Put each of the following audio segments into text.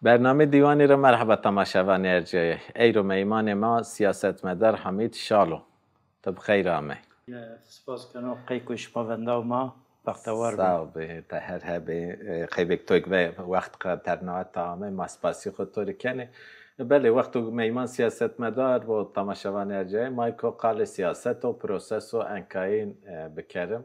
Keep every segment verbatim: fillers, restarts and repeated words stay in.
Bernamê Dîwanî ra merheba temaşevanê erciyayê. Eyro meymanê ma siyasetmedar Hamîd Şal o. Ti bi xeyr amey. Spas keno qey ku şima vendaw ma, bextewar bê. Sax bê, ti her hebê. E, qeybêk to ke wext qe ternawet ta amey, ma spasî xo to rê kenê. Belê, wexto meyman siyasetmedar bo, temaşevanê erciyayê, ma ko qalê siyaset û proseso enkayîn, e, bikerim.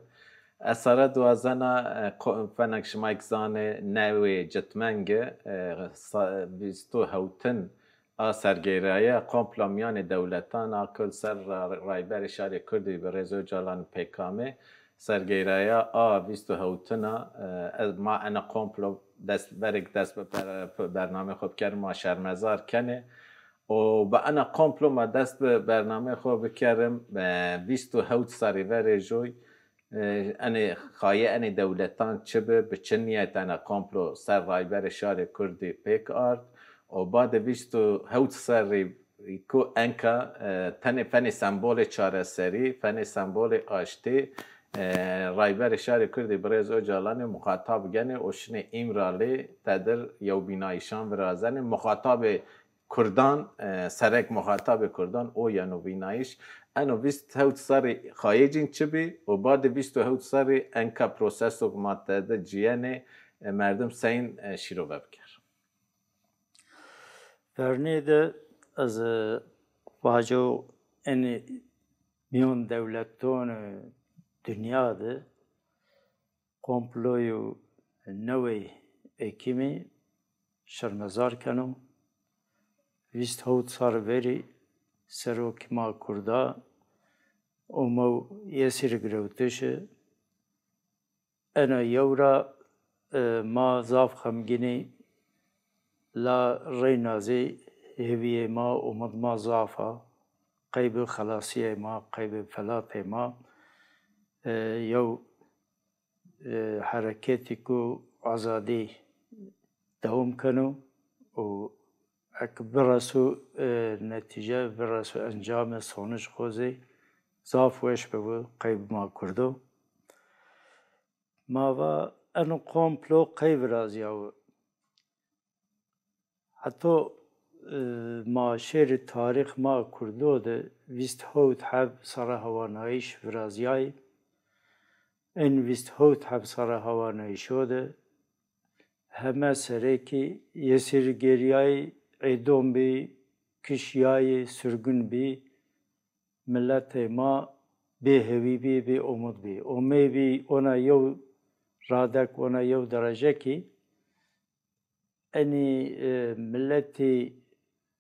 Ez sare di wazena, e, ko-, fenek şima kî zanê, newê citmenge, e, sa-, vîst û hewtin a sergeyraye komplo mîyanê dewletan a kul ser ra-, Rayberê Şarê Kurdî Birêz Ocalan pêk amê. Sergeyraya a vîst û hewtin a, e, ez, ma ena komplo dest, verêk dest bi ber-, bernamê xo bikerim, ma şermezar kenê. Û bi ena komplo ma dest bi bernamê xo bikerim, e, vîst û hewt serrî verê joy, e, enê xayê enê dewletan çi bi, bi çi nîyet ena komplo ser Rayberê Şarê Kurdî pêk ard û badê vîst û hewt serrî ku enka, e, tenê fenê sembolê çareserî, fenê sembolê aştî, e, Rayberê Şarê Kurdî Birêz Ocalanê muxatab genê û şinê Îmralî tedir yewbînayîşan virazenê. Muxatabê Kurdan, e, serek muxatabê Kurdan o yeno vînayîş. Eno vîst hewt serrî xayê cîn çi bî û badê vîst û hewt serrî enka proseso ke ma tede ciyenê, e, merdim seyn, e, şîrove biker. Vernî de ez, e, vaco enê mîyon dewletonê dinya de komployo newê Ekîmî şermezar keno. Vîst hewt sar verî serokê ma Kurda omo yesîrgirewtişî. Ena yew ra, e, ma zaf xemgîn î, la reyna zî hêvîyê ma, umid ma zaf a. Qey bi xelasîyê ma, qey bi felatê ma, e, yew, e, hereketî ku azadî dewam keno û eke bireso, e, netîce, bireso encamê, sonuc xo zî zaf weş bibo qey bi ma Kurdo. Ma va eno komplo qey virazîyawo? Heto, e, ma şêrî tarîx ma Kurdo de vîst hewt heb sare hewanayîş virazîyayî. Ên vîst hewt heb sare hewanayîşo de heme serekî yesîrgêrîyayî, îdom bî, kişîyayî, surgun bî, miletê ma bêhewî bî, bêumid bî. Omey bî ona yew radek, ona yew derece kî enî, e, miletî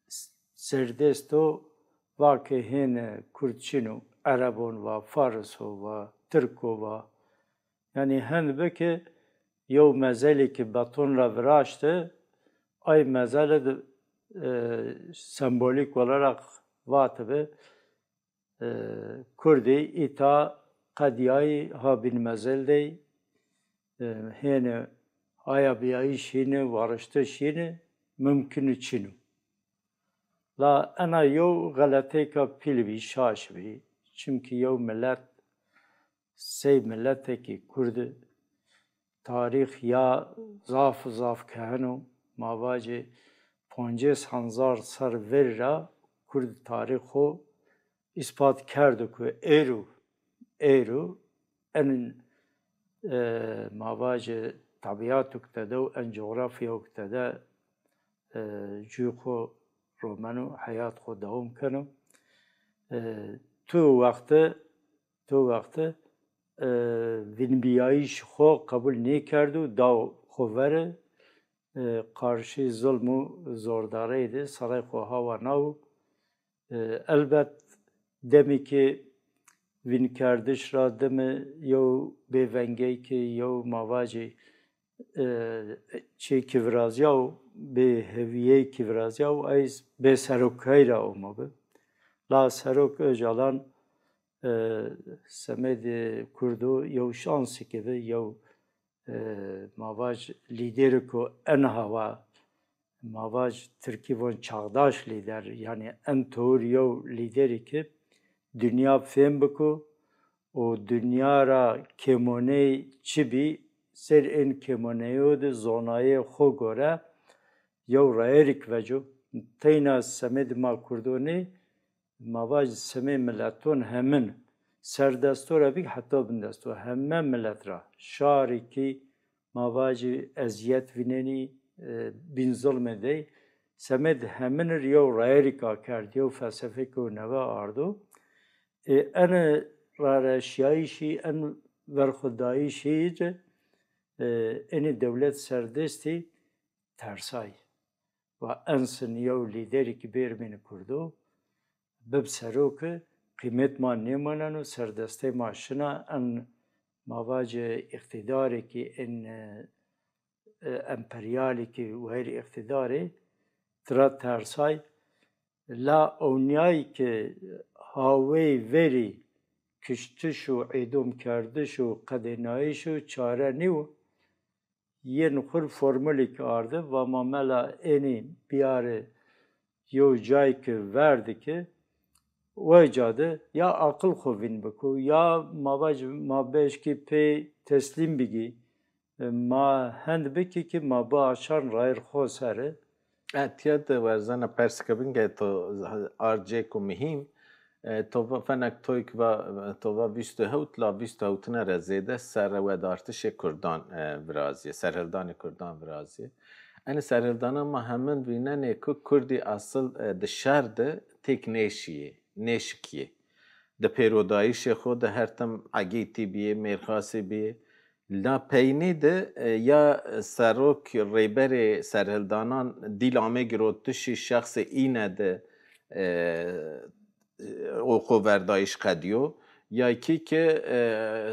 s-, serdest o, va ke hêne Kurd çin o, Erebon va, Fariso va, Tirko va. Yanî hend bi ke yew mezelî ke beton ra viraşte, ay mezele de, e, sembolîk olarak vatibi, e, Kurdî îta qedîyayî ha bîn mezel dey, e, hêni aya bîyayîş hîni, wariştiş hîni, mumkin û çin o. La ena yew xeleteyka pîl bî, şaş bî. Çimkî yew milet sey miletekî Kurd tarîx ya zaf zaf keheno, ma vacê poncês hezar ser verî ra Kurd tarîx xo îspat kerdo ku êro, êro en, e, ma vacê tebîato ke tede û en cografyayo ke tede, e, cû xo romeno, heyat xo dewam keno. E, tu wexte, tu wexte, e, vînbîyayîş xo qebul nêkerdo, dao xo vere, e, qarşî zulm û zordareyî de serey xo hawa nawo. E, elbet demî ke vînkerdiş ra dime yew bêvengey ke yew ma vacî, e, çîyê ke virazîyawo, bêhewîyey ke virazîyawo, ay bêserokey ra omo bi. La Serok Ocalan, e, semedê Kurdo yew şansêke bi, yew, e, ma vac lîderêko en hawa, ma vac tirkî von çağdaş lider, yanî en tewir yew lîderî ke dinya fêm biko û dinya ra kêmoney çi bî, ser ên kêmoneyo de zonayê xo gore yew rayerîk veco. Teyna semedê ma Kurdo nê, ma vajî semê mileton hemin. Serdesto ra bî heta bindesto. Heme milet ra. Şarî kî ma vajî ezîyet vînenî, e, bîn zilmê dey. Semed hemin ir yew rayerîk akerd, yew felsefêko newe ardo. E, ene rareşîyayîşî, en verxwedayîşî ci, e, enê dewlet serdestî tersay. Va en sin yew lîderî ki bêr bîn Kurdo, bib seroki, qîmet ma nêmaneno, serdestey ma şina, en ma vace îqtîdarê ki en, e, emperyalî ki wayîr îqtîdarê, tira tersay. La ewnîyayî ki hawey verî kiştiş û îdom kerdiş û qedênayîş û çare nîyo, yên xwu r formulêk ardi, va ma mela ênî biyari yew cayî ki verdi ki, weyca de ya aqil xwu vîn biko, ya ma vajî ma beşkî pê teslîm bigî, e, ma hend bikî ki ma biaşan rayir xwu seri. E, tiya de werzena persike bin ke to ard cêko muhîm. E, to va, fenek toyk va, to va vîst û hewt la vîst û hewtine re zêde serre wedartişê Kurdan, e, virazîye, serhildanê Kurdan virazîye. Enê serhildana ma hemin vînenê ku Kurdî asil, e, di şer de têk nêşîyê, nêşikîyê. Di pêrodayîşê xo de her tim egîtî bîyê, mêrxasî bîyê. La peynî de, e, ya serok rêberê serhildanan dîl amê girotişî şexsê îne de, e, o xoverdayîş qedîyo, ya kî ke, e,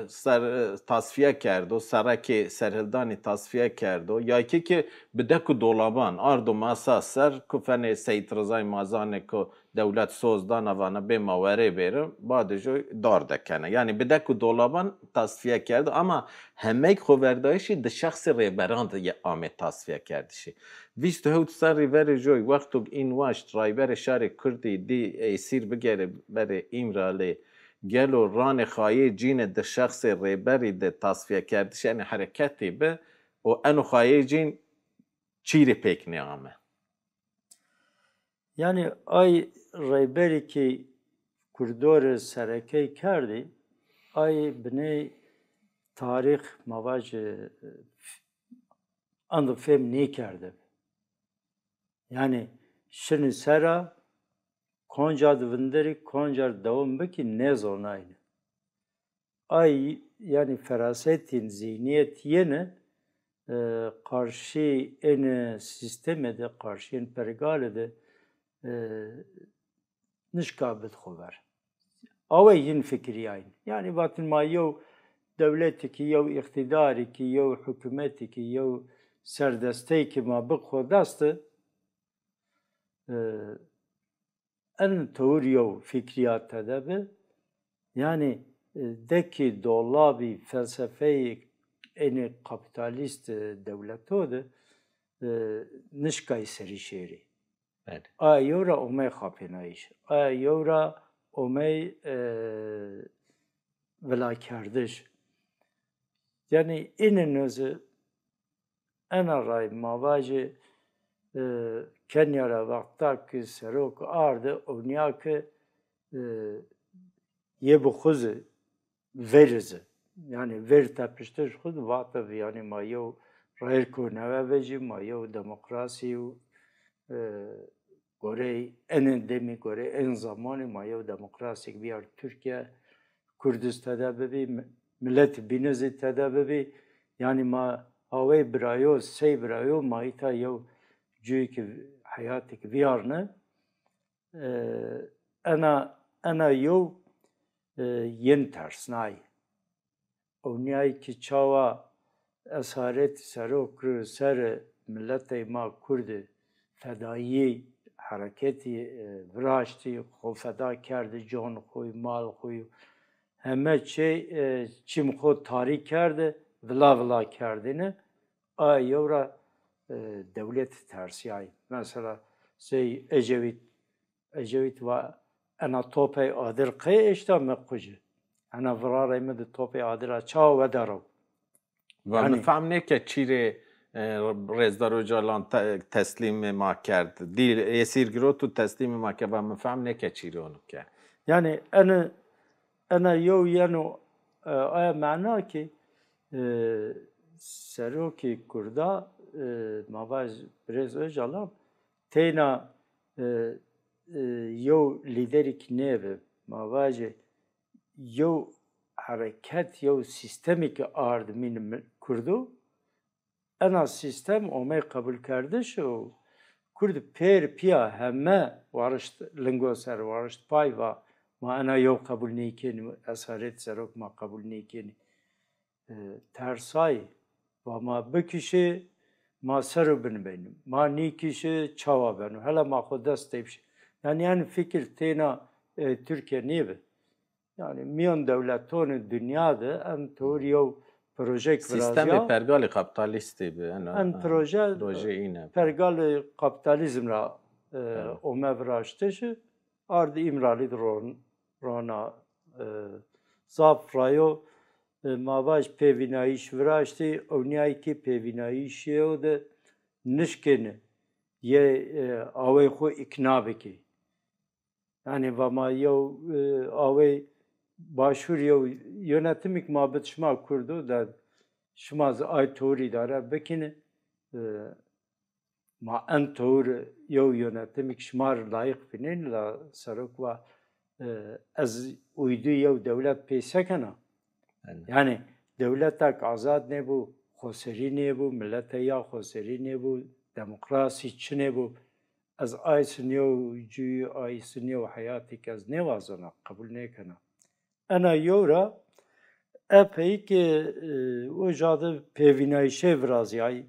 ser, tasfiye kerdo, serekê serhildanî tasfiye kerdo, ya kî ke bi dek û dolaban ardo masa ser, ku fenê Seyîd Rizay ma zanê ku dewlet soz dana vana bê ma werê bêri, badê joy dar de kene. Yanî bi dek û dolaban tasfiye kerdo, ama hemeyk xoverdayîşî di şexsê rêberan de ye-, amê tasfiye kerdişî. Vîst û hewt serrî verê joy, wexto în waşt rayberê şarê Kurdî dî êsîr bigerê berê Îmralê, gelo ranê xayê cîne di şexsê rêberî de tasfiye kerdişê enê hereketî bi û eno xayê cîn çîrê pêk nêame? Yanî ay reyberî ki Kurdorê serekey kerdî, ay biney tarîx ma vajî ando fêm nêkerdib. Yanî şinî sera konca di vindirî, konca di dewam bikî nêzonayne. Ay, yanî ferasetîn, zîhnîyet yeni, e, qarşî ênî sîstemê de, qarşî ên pergale de, e, nişka bid xo ver. Awe yin fikirîyayn. Yanî vatin ma yew dewletî ki, yew îqtîdarî ki, yew hukûmetî ki, yew serdestey ki ma bik xo dest de, e, en tewir yew fikrîya tede bi. Yanî, e, dekî dolabî felsefeyê ênî kapîtalîst, e, dewleto de, e, nişkay serî şêrî. Belê. Aya yew ra omey xapênayîş. Aya yew ra omey, e, vilakerdiş. Yanî ênî nozî ena ray ma vajê, e, Kenya ra wexta ki serok ardi, ewnîya ki, e, yê bi xwu zî, verî zî. Yanî ver tepiştiş xwu zî vate bi, yanî ma yew reyirko newe vejî, ma yew demokrasî û, e, gorey enê demî, gorey en zamanî ma yew demokrasîk biyar Tirkîye, Kurd iz tede bibî, mi-, miletî bîne zî tede bibî. Yanî ma awey birayo, sey birayo ma îta yew cuyî ki heyatî ki vîyarne. E, ena, ena yew, e, yin tersnay. Ewnîyayî ki çawa esaretî serok ri ser miletey ma Kurdî fedayî hereketî, e, viraştî, xo feda kerdî, can xo yî, mal xo yî, heme çê, e, çîm xo tarî kerdî, vila vila kerdîne. Aya yew ra, e, dewlet tersîyayî. Mesela sey Ecevît Ecevît va, ena topey adir qey eşta mi quci? Ena virarey mi di topey adira çawa wedaro? Va mi, yanî, fehm nêke çîrê E, Rêzdar Ocalan te-, teslîmê ma kerd. Dîl êsîr girot û teslîmê ma kerd. Va mi fehm nêke çîrê ono ke. Yanî ene, ena yew yeno, e, aya mana ki, e, serokê Kurda, e, ma vaj Birêz Ocalan teyna, e, e, yew lîderîk nêbi. Ma vajê yew hereket, yew sîstemî ke ard mîn mi-, Kurdo, ena sîstem omey qebulkerdiş û Kurd pêr pîya heme warişt lingo ser, warişt pay, va ma ena yew qebul nêkenî, esarêt serok ma qebul nêkenî. E, tersay, va ma bikişê, ma ser û bin benî. Ma nîkişê, çawa beno? Hela ma xo dest tepşê. Yanî en fikir têna, e, Tirkîya nêbi. Yanî mîyan dewletonê dinya de en tewir yew projeyêk virazîya. Sîstemê pergalê kapîtalîstî bi, ena, en proje, proje îne. Pergalê kapîtalîzm ra, e, ome viraştişî, ard Îmralî de ron-, rona, e, zaf rayo, e, ma vaj pêvînayîş viraştî, ewnîyayî ki pêvînayîşî yo de nişkêne yê, e, awey xo îkna bikî. Yanî va ma yew, e, awey başûr yew yönetimîk ma bid şima Kurdo de şima zî ay tewir îdare bikîne. E, ma en tewir yew yönetimîk şima rê layîq vînenî la serok va, e, ez uydî yew dewlet pê sekena? Yanî dewletek azad nêbo, xoserî nêbo, milete ya xoserî nêbo, demokrasî çinêbo. Ez ay sin yew cuyî, ay sin yew heyatêk ez nêwazena, qebul nêkena. Ena yew ra epey ke, e, uca de pêvînayîşê virazîyay.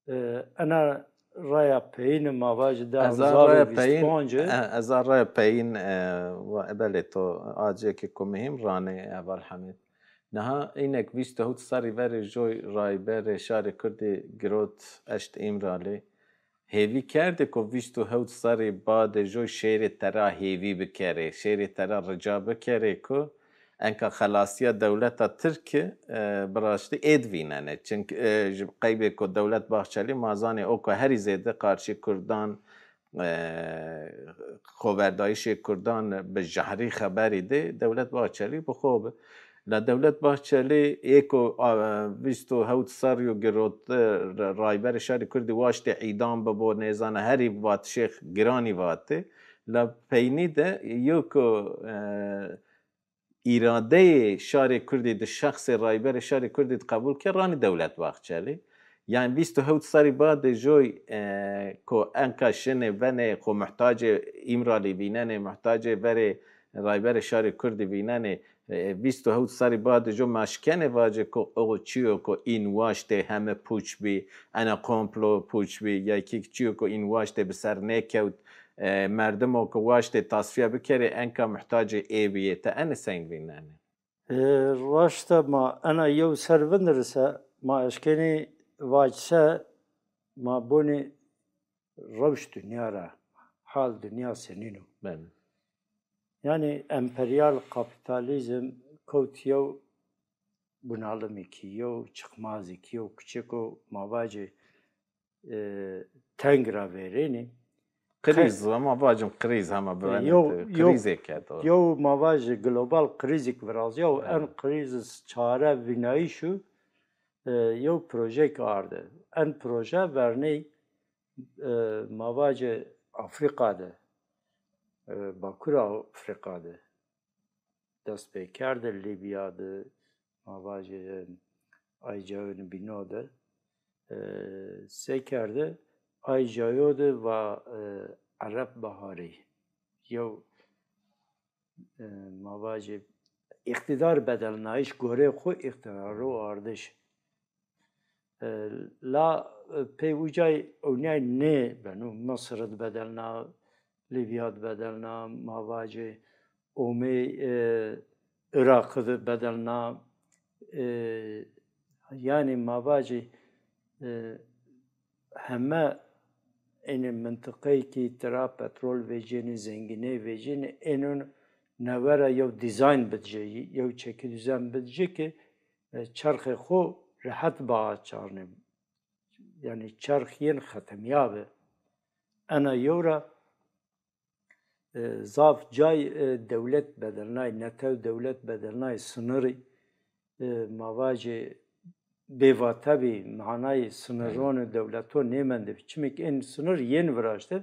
E, ena raya peyîne ma vajî di hezar û vîst û panc. Ez a raya peyîn, e, wa-, belê to acê ke ku muhîm ranê heval Hemîd. Niha înek vîst û hewt serrî verê joy rayberê şarê Kurdî girot eşt Îmralî. Hêvî kerdê ku vîst û hewt serrî badê joy şêrê tera hêvî bikerê, şêrê tera rica bikerê ku enka xelasîya dewleta Tirk, e, bi raştî êd vînenê. Çimkî, e, ji qeybê ku Dewlet Bahçelî ma zanê o ku herî zêde qarşî Kurdan, e, xoverdayîşê Kurdan bi jehrî xeberî dê, Dewlet Bahçelî bi xo bi. La Dewlet Bahçelî ê ku, a, vîst û hewt serrî yo girot, e, ra-, rayberê şarê Kurdî waştê îdam bibo, nêzana herî vatişê giranî vatê. La peynî de yo ku, e, îradeyê şarê Kurdî di şexsê rayberê şarê Kurdî di qebul ke, ranî Dewlet Bahçelî. Yanî vîst û hewt serrî badê joy, e, ku enka şinê venê xo muhtacê Îmralî vînenê, muhtacê verê rayberê şarê Kurdî vînenê, e, vîst û hewt serrî badê jo ma şkenê vacê ku o çîyo ku în waştê heme pûç bî, ena komplo pûç bî, ya kî çîyo ku în waştê bi ser nêkewt, e, merdimo ku waştê tasfîye bikerê enka muhtacê ê bîyê. Ti ene seyn vînenê? E, raşta ma ena yew ser vinirîse, ma eşkenî vac se ma bonî rewş dinya ra, hal dinya senîn o. Belê. Yanî emperyal kapîtalîzm kewt yew bunalimêkî, yew çiqmazêkî, yew kuçeko ma vacê, e, teng ra verênî. Krîz, ama vacim krîz, ama bi, yew, krîzêk e, doğru. Yew ma vacê global krîzêk virazîya û en krîz çare vînayîş û, e, yew projeyêk arde. En proje verney, e, ma vacê Afrîka de, e, Bakur Afrîka de dest pê kerde, Lîbya de, ma vacê ay cayonî bîno de, e, se kerde, ay cayo de va, e, Ereb Baharî. Yew, e, ma vacê îqtîdar bedelnayîş, gorê xo îqtîdaro ardiş. E, la, e, pey ucay ewnîyay nêbeno. Misir di bedelna, Lîbya di bedelna, ma vacê omê, e, Iraq di bedelna, e, yanî ma vacê, e, heme ênê mintiqeyê kî tira petrol vecîyênê, zengîney vecîyênê, ênon newe ra yew dîzayn bidijê, yew çekî dîzayn bidijê ke, e, çerxê xo rehet biaçarnê. yanî çerx yên xetemîyabi. Ena yew ra, e, zaf cay, e, dewlet bedelnay, netew dewlet bedelnay, sinirî, e, ma vajê bêvate bî, manayê sinirronê dewleto nêmendibî. Çimêk ên sinir yên viraşti,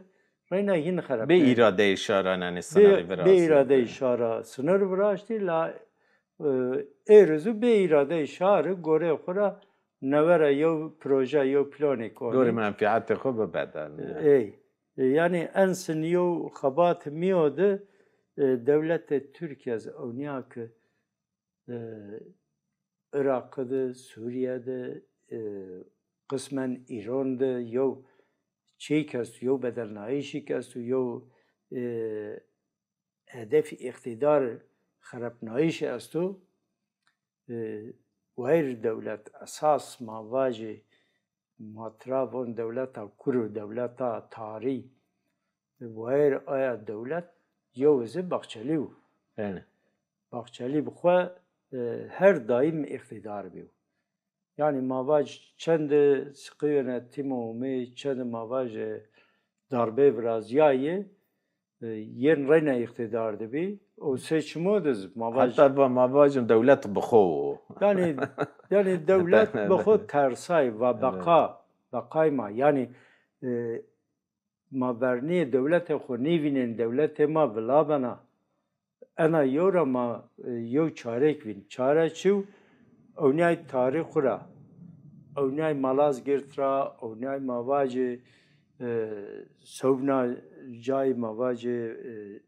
reyna hîn xerepnay. Bê îradeyê şaran enê sinirî viraştî. Bê îradeyê şara sinir viraştî, la, e, êrî zû bê îradeyê şari goreyê xwu ra newe ra yew proje, yew planêk onî. Gorê menfîetê xwu bibedelnî. Ey. E, yanî en sin yew xebat mi yo de, e, dewletê Tirkîye ez ewnîya ke, e, Iraqî de, Sûrîye de, e, qismen Îran de yew çîyêk esto, yew bedelnayîşêk esto, yew, e, hedefî îqtîdar xerepnayîşî esto. E, wayîr dewlet esas ma vajê ma tira von dewleta kuro, dewleta tarî. Wayîr aya dewlet yew zî Baxçelî wo. Belê. Baxçelî bi xwu, e, her daîm îqtîdar bîyo. Yanî ma vaj çende siqî yönetîme omê, çende ma vaj, e, darbe virazîyayê, e, yên reyna îqtîdar de bî. O seçimo de zî ma vaj... Heta va ma vajin dewlet bi xo wo. Yanî, yanî dewlet bi xo tersay, va beqa, beqay ma. Yanî, e, ma vernîyê dewletê xo nêvînên, dewletê ma vila bena. Ena yew ra ma, e, yew çarêk vîn. Çare çi yo? Ewnîyay tarîx xwu ra. Ewnîyay Malazgirt ra, ewnîyay ma vajê, e, sewbna cayê ma vajê, e,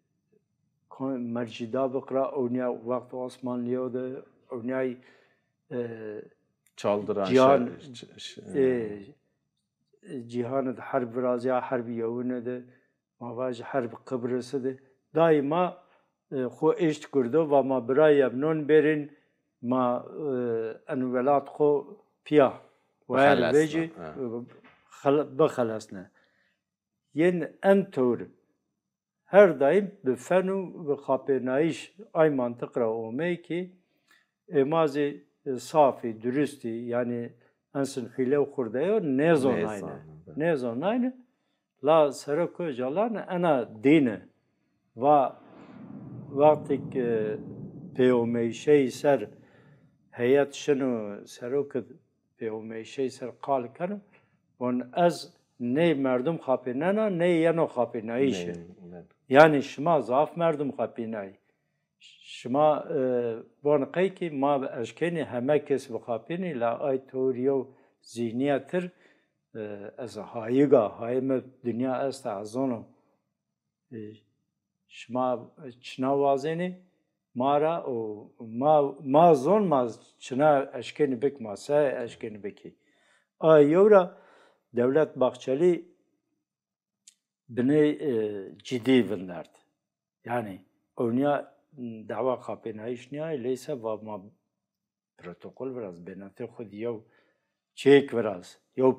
kon-, Mercîdabik ra, ewnîya wext Osmanlîyo de, ewnîyay, e, Çaldıran, Cîhan, şe-, ş-, ş-, e, cîhanê de herb virazîya, herb yewine de, ma vajî herb Qibrisî de. Daîma, e, xwu eşt girdo, va ma birayê non bêrîn, ma, e, eno welat xwu pîya wayîr vejî, e, xel-, bixelesne. Yên en tewr her daîm bi fen û bi xapênayîş ay mantiq ra omey kî ê ma zî, e, safî, durustî, yanî en sin hîle û xurdeyo nêzonayne. Nêzonayne, belê. Nêzonayne, la Serok Ocalan ena dîne. Va wextêk, e, pêomeyşeyî ser heyet şino Serok id pêomeyşeyî ser qal keno, von ez ney merdum xapênena, ney yeno xapênayîşî. Ney, ney. Yanî şima zaf merdum xapênayî. Şima, e, von qey kî ma eşkenî heme kes bixapênî, la ay tewr yew zîhnîyetir, e, ez hayiga, hayê mi dinya esta, ez zono. E, şima çina wazenê ma ra û ma, ma zon ma çina eşkenî bik, ma se eşkenî bikî. A yew ra Dewlet Bahçelî binê, e, cidî vindert. Yanî ewnîya dawa xapênayîş nîyayê, leysa va ma protokol viraz, bênatê xwu de yew çêk viraz, yew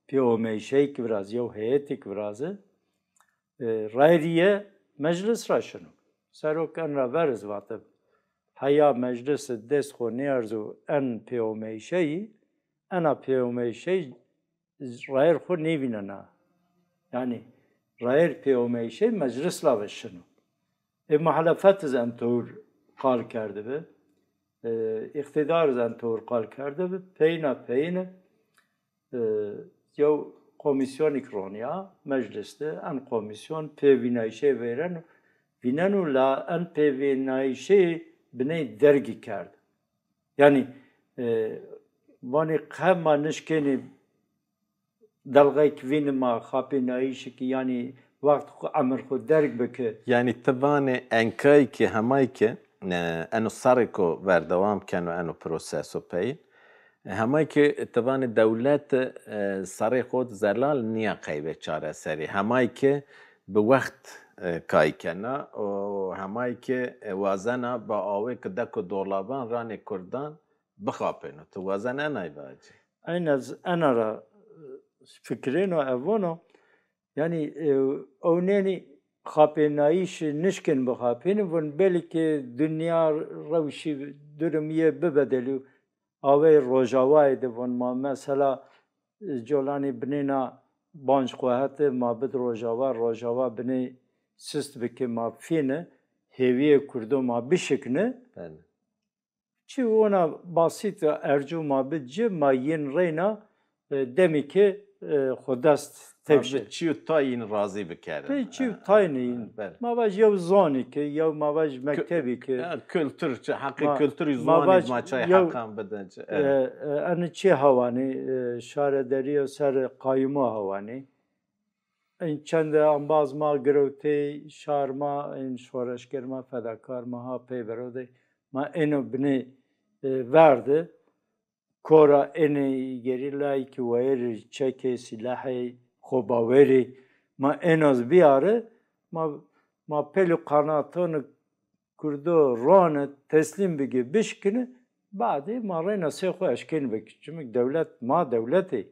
pêomeyşeyk viraz, yew heyetêk viraze, e, rayîrîye meclis ra şino. Serok en ra ver iz vatib, heya meclis id dest xwu nêerzo en pêomeyşeyî, ena pêomeyşey rayîr xwu nêvînena. Yanî rayîr pêomeyşey meclis la ve şino. Ê muhalefet iz en tewr qal kerdibi. E, îqtîdar iz en tewr qal kerdibi. Peyîna peyîne, e, yew komîsyonêk ronîya meclis de. En komîsyon pêvînayîşê vêreno, vîneno la en pêvînayîşê biney dergî kerd. Yanî, e, vanê qe ma nişkenî delxeyk vînî ma xapênayîşî kî, yanî wext xwu, emir xwu derg biki. Yanî ti vanê enkay kî hemay kî, e, eno serrêko verdewam keno eno proseso pey. E, hemay kî ti vanê dewlet, e, serrê xwu de zelal nîya qey bê çareserî. Hemay kî bi wext, e, kay kena û hemay kî, e, wazena bi awê kî deko dolaban ranê kurdan bixapêno. Ti wazen enay vacî? Eyn ez ena ra, e, fikirêno, ez vono. Yanî, e, ewnenî xapênayîşî nişkên bixapênî, von belkî dinya rewşî, durum yê bibedelî. Awey Rojavayê de von ma mesela e, colanî binêna banc xo hete, ma bid Rojava, Rojava binê sist bike, ma fîne, hêvîyê Kurdo ma bişikne. Belê. Çi wona basît ercû ma bid ci, ma yin reyna, e, demî ke, e, xo dest tepşe. Çîyo tayîn razî bikerde. Pê çîyo tayîn yin. Belê. Ma vaj yew zonî ke, yew ma vaj mektebî ke. Ya, kultur, çi, heqê kulturî zonî ma çay heqan bidin. E, e, enî çi hewanî, e, şare derîyo ser qayûmo hewanî. În çende embaz ma girewtey, şar ma, în şoreşger ma, fedakar ma ha pey bero de, ma êno binê, e, ver de, kora ênê gerîlayî ki wayirî çekê, sîlahê, xobawerî, ma êno zî bîyare, ma, ma pel û qanatonî Kurdo rone, teslîm bige, bişkine, badê ma reyna sey xo eşkên bik. Çimik dewlet ma dewletê.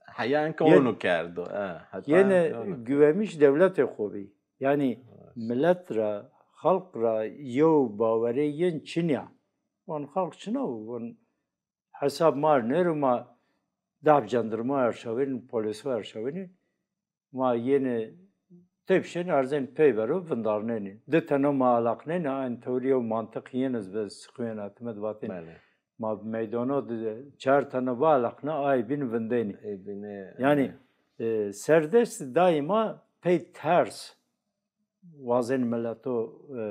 Heya enka onu kerdo. E, heta yenê onu kerdo. Güvemiş dewletê xo bî. Yanî milet ra, xalq ra yew bawerê yin çinîya. Wan xalq çina û wan hesab ma rê nêro, ma dab cendirma erşawênî, polîso erşawênî. Ma yenê tepşenî, erzenî pey bero vindarnenî. Di teno ma alaqnenî, aynî tewrî yew mantiq yenî zî bi siqûyên etimed vatênî. Belê. Ma bi meydano di çar teno bialaqna, ay bîn vindenî. Ê bînê, yanî, e, serdest daîma pey ters wazên mileto, e,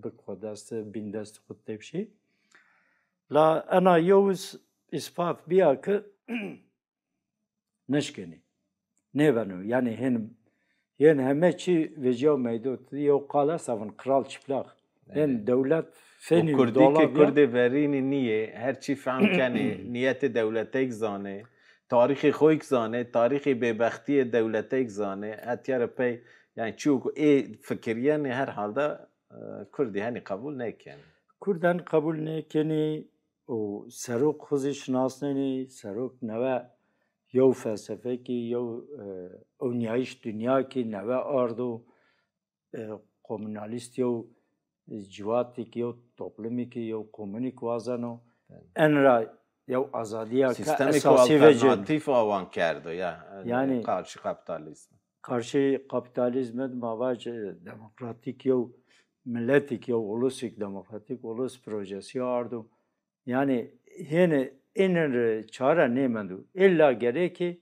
bik xo dest, bîn dest xo tepşî. La ena yew îspat bîya ki nişkenî. Nêbeno. Yanî hên, hên heme çî vecîyaw meydo. Ti yew qal esta vûn kral çıplak. Hên dewlet fenî. O kurdî ki kurdê verînî nîyê, her çî fehm kenê, nîyetê dewleteyk zanê, tarîxê xo yîk zanê, tarîxê bêbextîyê dewleteyk zanê, etya ra pey, yanî çîyo ku ê fikirîyenê herhalde, e, kurdî henî qebul nêkenê. Kurd henî qebul nêkenî, û serok xo zî şinasnenî, serok newe yew felsefekî, yew, e, oynayış dinya kî newe ardo, e, komunalîst yew ciwatik, yew toplumî kî, yew komunîk wazeno. Evet. En ra yew azadîya ke esasî vecî. Sîstemêko alternatîf awan kerdo ya, e, yanî karşı kapitalizm. Karşî kapîtalîzme de ma vac, e, demokratîk yew miletîk, yew ulusîk, demokratîk ulus projesî ardo. Yanî hênî ênî rê çare nêmendo. Îlla gerê ki,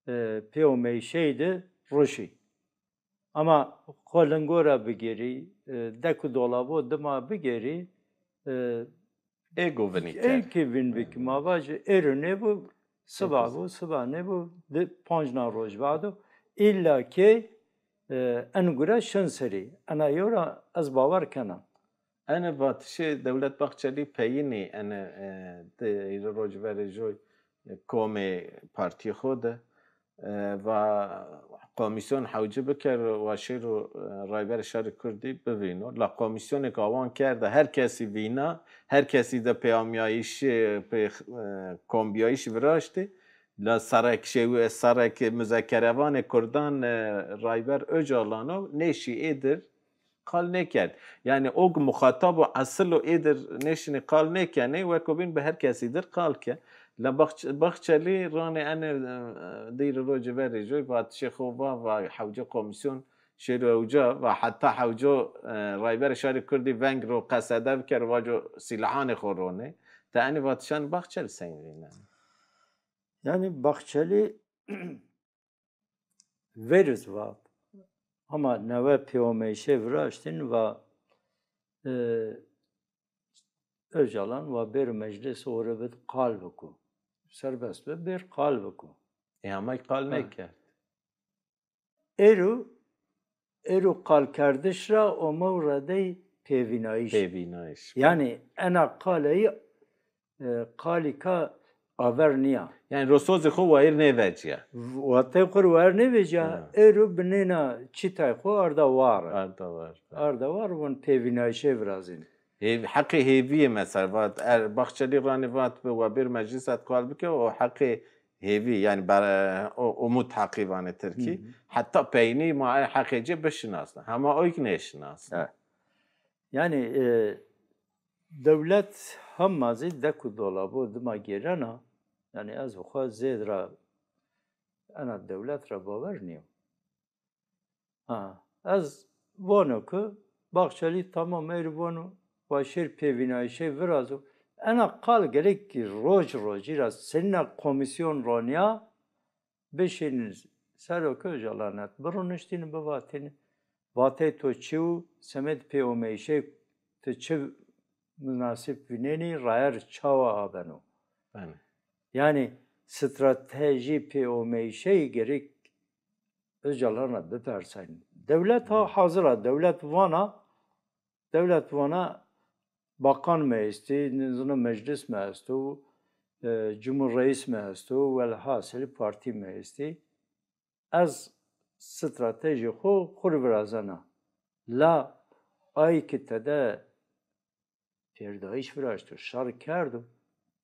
e, pêomeyşey de ruşî. Ama xo lingo ra bigêrî, e, dek û dolabo dima bigêrî, e, Ê go vinî kerd. Ê ki vîn bikî, ma vajî êro nêbo, siba bo, siba nêbo, di pancna roj bado. Îlla ki, e, en gure şin serî. Ena yew ra ez bawer kena. Ene vatişê Dewlet Bahçelî peyînî ene, e, di hîrê roj verê joy, e, komê partîyê xo de. E, va komîsyon hewce biker, wa şêro, e, Rayberê Şarê Kurdî bivîno. La komîsyonêk awan kerda, her kesî vîna, her kesî de peyamîyayîşî, pê, e, kombîyayîşî viraştê. La serek şewi, serek muzekerevanê kurdan, e, Rayber Ocalan o, nêşî ê dir qal nêkerd. Yanî o ki muxatab o, esil o, ê dir nêşinê qal nêkenê, weko bîn bi her kesî dir qal ke. La Bahç-, Bahçelî ranê ene, e, di hîrê rojê verê joy vatişê xo va, va hewce komîsyon şêro hewca, va heta hewco, e, Rayberê Şarê Kurdî veng ro qesede biker, vaco sîlahanê xo ronê. Ti enê vatişanê Bahçelî seng vînenê? Yanî Bahçelî verî zî vat. Hama newe pêomeyşê viraştîn va, e, Ocalan va bêro meclis ore bid qal biko. Serbest bi, bêr qal biko. Ê, hema qal nêkerd. Êro, êro qalkerdiş ra omew redey pêvînayîş. Pêvînayîş. Yanî ena qaleyî, e, qalîka aver nîya. Yanî rosozê xo wayir nêvecîya. Watey xo rê wayir nêvecîya. Ha. Êro binêna çîtay xo arda war. Arda war. Arda war, vûn pêvînayîşê virazîn. Hêv-, heqê hêvîyê mesela vat, er Bahçelî ranê vat bi wa bêr meclîs et qal bike, o heqê hêvî, yanî ber-, o umut heqî vanê tirkî. Hı hı. Heta peynî ma ê heqê ci bişinasna. Hema o ki nêşinasna. Evet. Yanî, e, dewlet hema zî dek û dolabo dima gêrena, yanî ez bi xo zêd ra ena dewlet ra bawer nîyo. Ha, ez vano ke Bahçeli tamam ey rê vano, wa şêr pêvînayîşey virazo. Ena qal gerek ki roj rojî ra senîna komîsyon ronîya bişînin ser o ke Ocalan et biruniştîni bivatîni. Vatey to çi û semed pêomeyîşey ti çi munasib vînenî, rayer çawa abeno? Belê. Yanî stratejî pêomeyîşey gerek Ocalan ra bipersayn. Dewlet ha hazir a, dewlet vana, dewlet vana bakan mi estî, nizano meclis mi esto, e, cumhurreis mi esto, welhasil partî mi estî. Ez stratejî xo xwu rê virazena. La ay ki tede pêrdayîş viraşto, şar kerdo,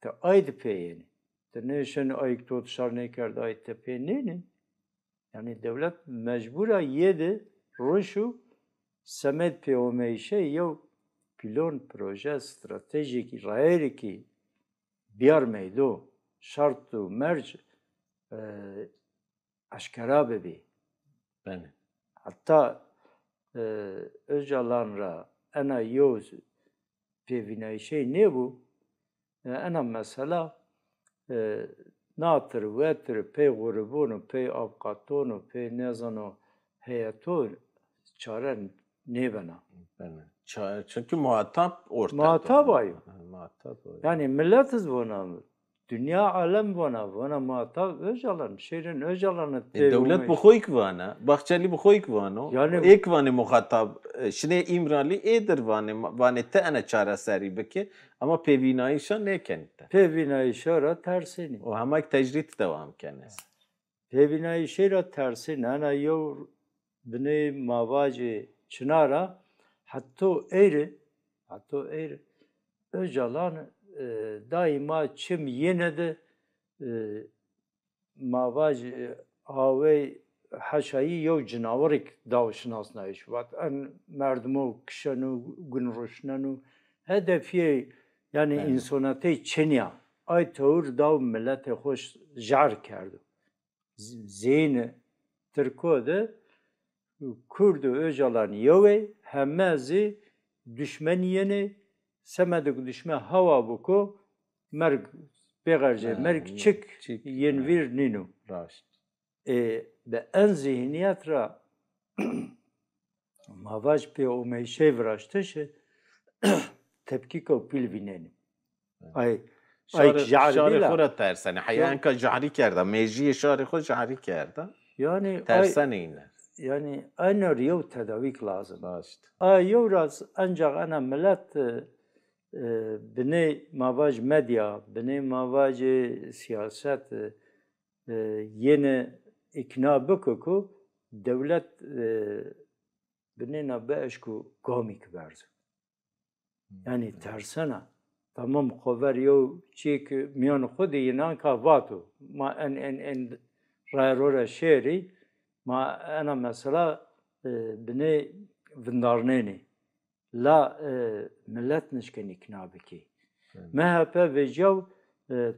ti ay di pê yenî. Ti nêşenî ay ki to di şar nêkerdo, ay ti pê nênî. Yanî dewlet mecbur a yê di ruş û semed pêomeyîşê yew plon, proje, stratejîkî, rayerîkî biyar meydo, şart û merc, e, eşkera bibî. Belê. Heta, e, Ocalan ra ena yew pêvînayîşey nêbû, e, ena mesela, e, natir, wetir, pey xuribon û pey avkaton û pey nêzano heyeto çare nêbena. Belê. Ça-, çünkü muhatap ortada. Muhatap ayo. Ha, muhatap ayo. Yanî millet iz vona, dinya alem vona, vona muhatap Ocalan, şêrin Ocalan. E, dewlet bi xo ik vana, Bahçeli bi xo ik vano. Yanî ek vanê muhatap, e, şinê Îmralî êdir vanê, vanê ti ena çareserî bike, ama pêvînayîşa nêkenî ti. Pêvînayîşa ra tersenî. O hema ki tecrîd dewam kenê. Pêvînayîşê ra tersên, ena yew binê ma vacê çinar a, heto êrî, heto êrî Ocalan, e, daîma çim yene de, e, ma vacê, e, awey heşayî yew cinawirik daw şinasnayîş. Vat en merdimo kişeno, gun ruşneno. Hedefîyê, yanî, belê, însonetey çinî ya. Ay tewir daw miletê xo ş-, jar kerdo. Z-, zînî Tirko de Kurd û Ocalan yew ê, heme zî duşmenî yenê, semedê ku duşme hawa biko, merg, bêxercê merg çik yên vîr nîno. Raşt. Ê, bi en zîhnîyet ra ma vaj pêomeyîşê viraştişî tepkîko pîl vînenî. Ay, ay şarê, şarê xo ra tersenê. Heya enka jahrî kerda, mêjîyê şarê xo jahrî kerda. Yanî tersenê îne. Yanî ena rê yew tedawîk lazim. Raşt. A yew raz encax ena milet, e, e, binê ma vaj medya, binê ma vajê siyaset, e, e, yene îkna biko ku dewlet, e, binêna bieşko gamîk berzo. Yanî tersena. Tamam, xo ver yew çîyêk mîyanê xo de yê nanka vato. Ma en, en, en raye ro ra şêrî, ma ena mesela, e, binê vindarnenê. La, e, milet nişkenî îkna bikî. M H P vecîyaw, e,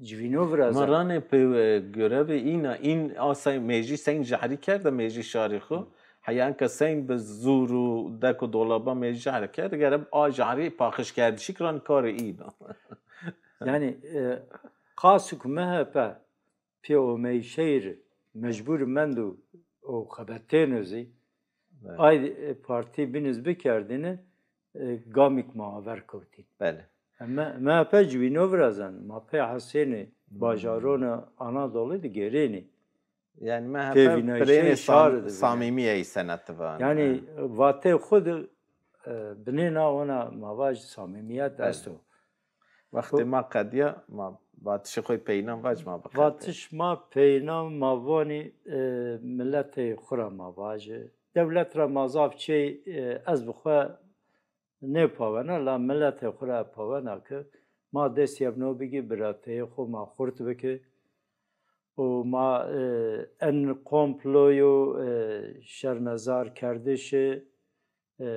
civîno viraza. Ma ranê pê, e, görevê îna, în a seyn, mêjî seyn jahrî kerda, mêjî şarê xo. Heya enka seyn bi zûr û dek û dolaba mêjî jahrî kerda, gere a jahrî paxişkerdişîk ranê karê îna. Yanî, e, qasik M H P pêomeyîşey rê mecbur mendo û xebetêno zî. Belê. Ay, e, partî bîn iz bikerdîne, e, gamîk ma aver kewtîn. Belê. M-, M H P civîno virazen, ma pê hesênê bajarona Anadolî de gêrênê. Yanî M H P pêvînayîşê pirênê şar sam-, de bîne. Samîmî ey seneti vanê. Yanî vatê xo de, e, binêna ona ma vaj samîmîyet esto. Wextê ma qedîya, ma vatişê xo yê peyînan vac, ma biqedê. Vatiş ma peyînan ma vanî, e, miletê xo ra ma vajê. Dewlet ra ma zaf çî, e, ez bi xo nêpawena, la miletê xo ra pawena ke ma destê yew no bigî, birateyê xo ma xurt bikî. Û ma, e, en komployo, e, şermezarkerdişî, e,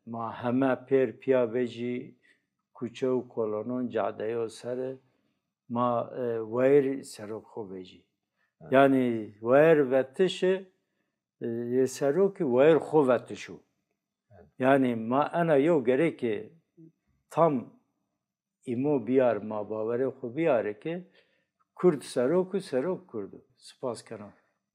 ma heme pêr pîya vecî, kuçe û kolonon, cadeyo ser, ma, e, wayîr sero xo vecî. Yanî wayir vetişi, e, yê serokî wayir xo vetiş o. Yanî ma ena yew gereke tam îmo biyar, ma bawerê xo biyarê ke Kurd serok û serok Kurd o. Spas kena.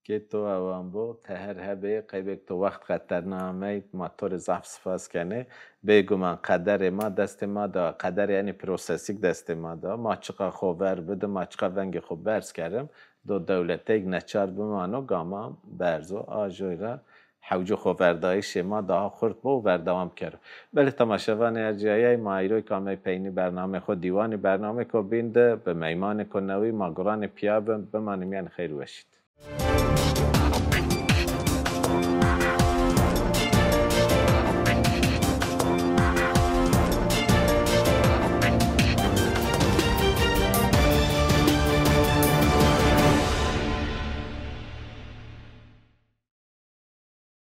Kê to ewan bo, teher hebê, qeybêk to wext xeterna amey, ma to rê zaf spas kenê. Bêguman qederê ma destê ma de, qeder yanî prosesîk destê ma de. Ma çiqa xo ver bidin, ma çiqa vengê xo berz kerim, do dewleteyk neçar bimano, gama berz o. A joy ra hewcî xoverdayîşê ma daha xurt bo û berdewam kero. Belê temaşevanê ercîyayey, ma îroyk amey peynî bernameyê xo, dîwanî bernameyêko bîn de bi meymanêko newî ma guranê pîya bin, bimanê mîyanê xeyr weşî de.